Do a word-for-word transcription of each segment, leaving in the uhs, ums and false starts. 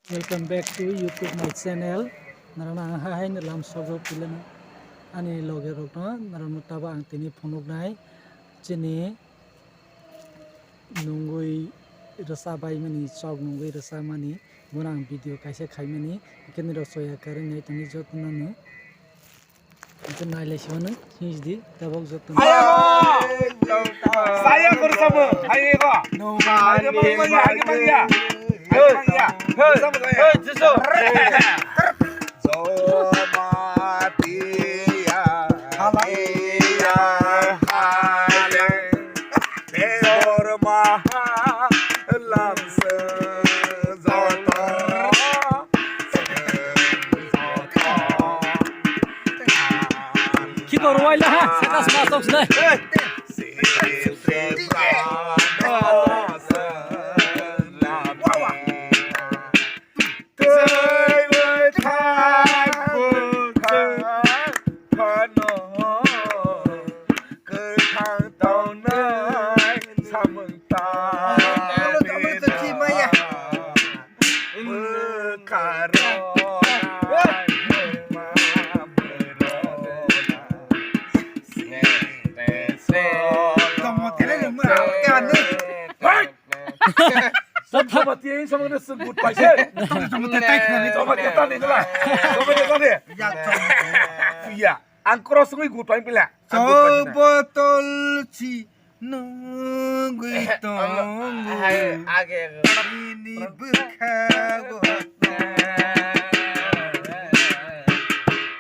Welcome back to YouTube my channel. Narana ang ha hai ni lam sogo pilana ani loge rokno narano taba ang tini phunuknai chini nungwi rwsa bai mani chok nungwi rwsa mani bono ang video kaisa khai mani kini rok soya karwi nai tini jotono no. Ito nailai si mano, sini di, tabok joto. Ayo! Saya kursamu, ayo ko. Ayo mangya, ayo mangya. Ayo mangya. Kursamu saya. Hey, Jisu. Zomatia, Hale. Hale. Bebor maha lamse joto. Kitor wai la ha, sakas ma sok sinai. Twi bai thang bwkha phano kwthang tongnai samung ta bwkha rok ma bwrok sete so. Tamo tere nung ma kanu. Hey! Tamo tiye samang na segut paise. Tamo tiye tani nila. Tamo tiye tani. Ya, tamo. Iya, ang cross ngui gut pain pila. Ang gut pain pila. Botol si nungui tongo. Hai, age. Ini bwkha bo.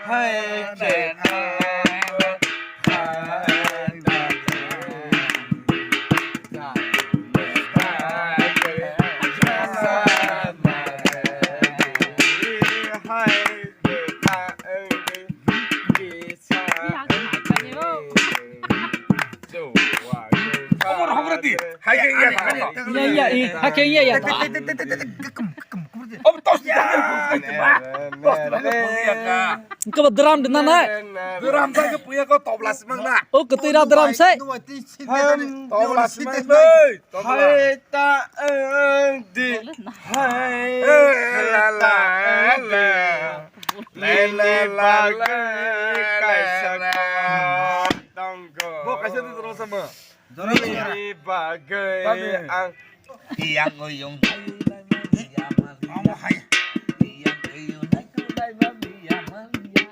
Hai, hai. Omo rohok rati. Hai ke iya. Iya, iya, iya. Hai ke iya, iya. Omo tos di. Tos di. Tos di. Engke ba drum de nana. Drum sa ke puya ko tobla simang na. O ketui ra drum sai. Tobla simang doi. Hai ta ang di. Hai. La la la. Le le la la. Kaisa tonggo. Bo kaisa tu terus sama. Ini bagai ang. Iyang uyung nayu naima miya malia. Iyang uyung nayu naima miya malia.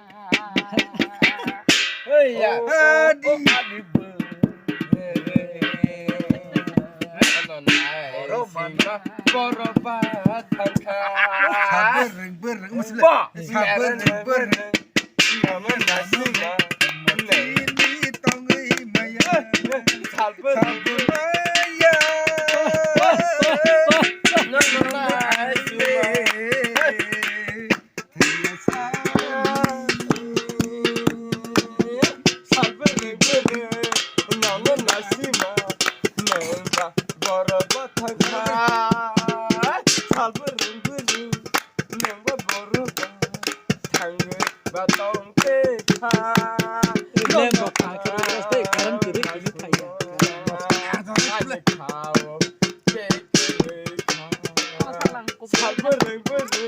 Hei ya. Adi. Adi bu. Oro mana? Oro ba thangkha. Sabar reng ber reng masih. Ba. Sabar reng ber reng. Nengbo kha khe tei karan kwrwi kwrwi phaiya.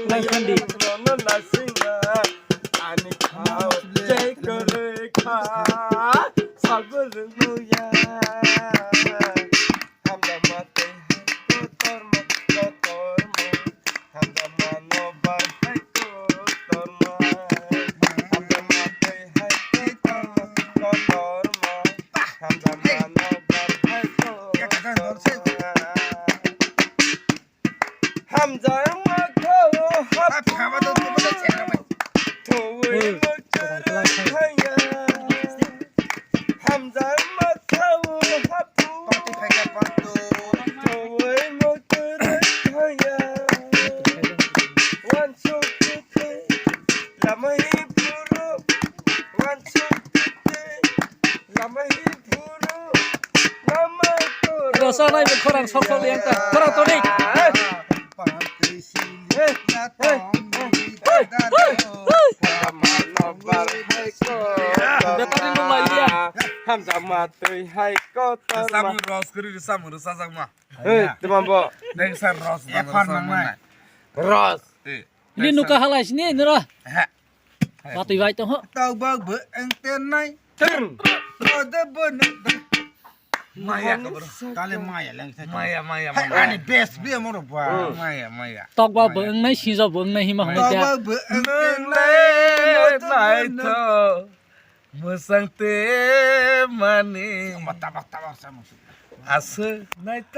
Lai khandi. Hamjakma twi hai kotorma, kotorma. Hamjakma no bar hai kotorma. Hamjakma twi hai kotorma, kotorma. Hamjakma no bar hai kotorma. Hamjakma kho hap. Hap, hap, hap, hap, hap, hap. Thoi muktur thaya. Hamjakma thao hapu. Thoi muktur thaya. Wansuk tete lama hi phuru. Wansuk tete lama hi phuru. Lama phuru. Rosa nai be khorang sok sok yang ta. Khorang toni. Hey, hey, hey, hey. Hamjakma twi hai kotor. Samung ros kri samung ros sajakma. Hey, tuma bo. Neng sar ros. Efar nang nai. Ros. Ini nuka halai sini nira. He. Batui bai tong ho. Tau bau bo engte nai. Ter. Rode bo ne. Maya ka bro. Kale maya lang sa. Maya, maya, maya. Ani best bi amoro ba. Maya, maya. Tok ba bo engnai, sinjo bo engnai hima hama. Tok ba bo engte nai. Nai to. Musang te mani. Tabak, tabak, tabak, sama. Ase nai to.